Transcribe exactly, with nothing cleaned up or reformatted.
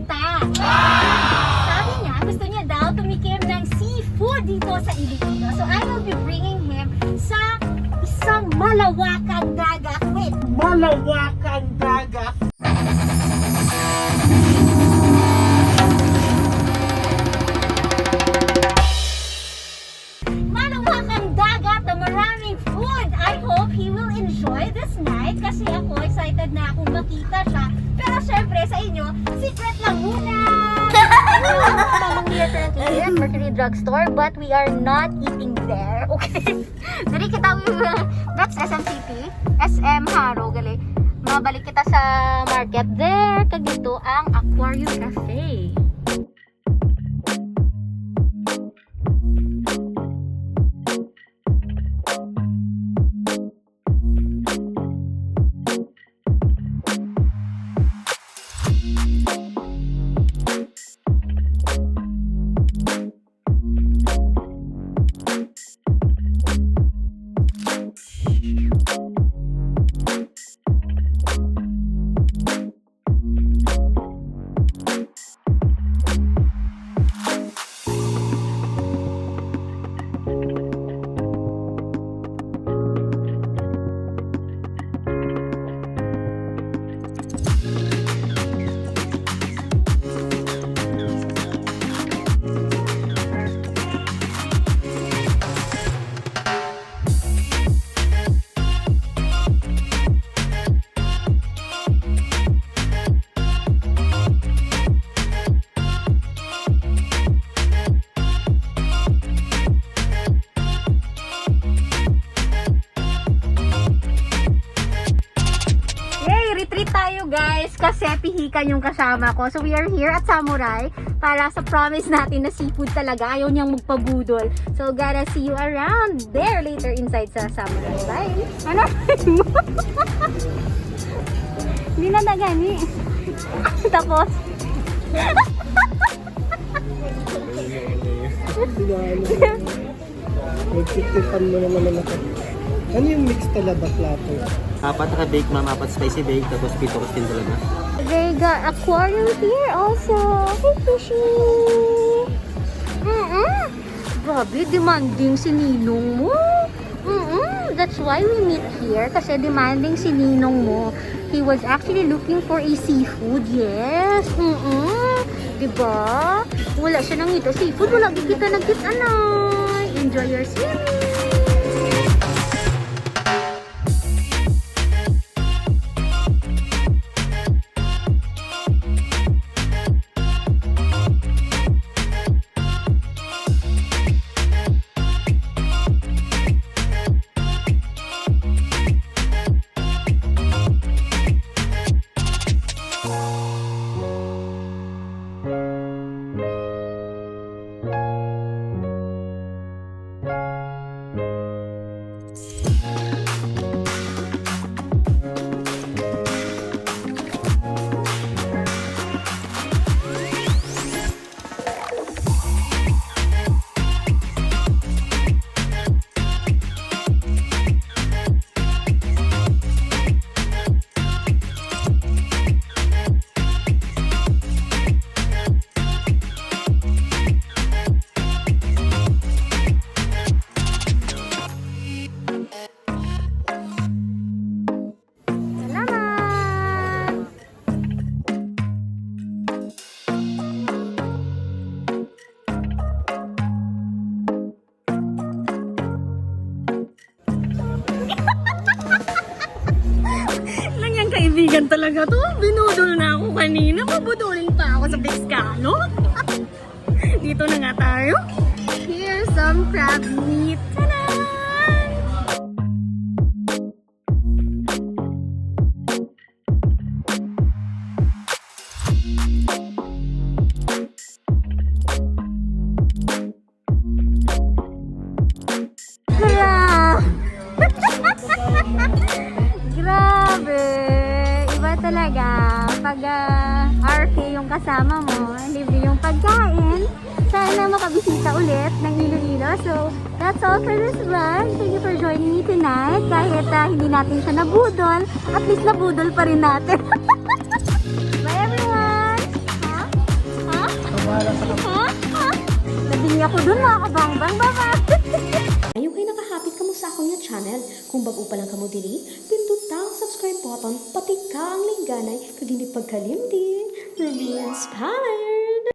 Ta. Sabi niya, gusto niya daw tumikim ng seafood dito sa Iloilo. So, I will be bringing him sa isang malawakang dagat. Wait, malawakang dagat. Malawakang dagat na maraming food. I hope he will enjoy this night kasi ako, excited na akong makita siya. Pero syempre, sa inyo, secret lang muna. Hello, we are currently here at Mercury Drugstore, but we are not eating there. Okay? Diri kita, we will, that's S M City, S M Jaro, gali. Mabalik kita sa market there, kag dito ang Aquarium Cafe. Yay! Retreat tayo, guys, kasi pihikan yung kasama ko. So we are here at Samurai para sa promise natin na seafood talaga. Ayaw niyang magpabudol. So gotta see you around there later inside sa Samurai. Bye! Ano? Hindi na nagani. Tapos? Nagtitipan mo naman ang mata. Ano yung mix talaga plato? Apat naka-bake, ma'am. Apat spicy bake, tapos pito ko steam talaga. They got aquarium here also. Hey, fishy! Mm-mm. Grabe, demanding si Ninong mo. Mm-mm. That's why we meet here, kasi demanding si Ninong mo. He was actually looking for a seafood, yes. Mm-mm. Diba? Wala siya nangita seafood, wala gid kita nagkit, anay. Enjoy your swimming! Salamat! Lang yung kaibigan talaga to. Binudol na ako kanina. Mabudulin pa ako sa Biscano. Dito na nga tayo. Here's some crab meat. Tanan! Gra-, grabe. Iba talaga. Pag, ah, R K yung kasama mo, libre yung pagkain. Sana makabisita ulit ng Iloilo. So, that's all for this vlog. Thank you for joining me tonight. Kahit, ah, hindi natin siya nabudol, at least nabudol pa rin natin. Bye, everyone! Ha? Ha? Ha? Nabingi ako dun, mga kabangbang. Bye-bye! Ayo kay nakahapit kamo sa akon nga channel. Kung bag-o pa lang kamo diri, pinduta ang subscribe button, patika ang lingganay, kag hindi pagkalimti, Ruby Inspire!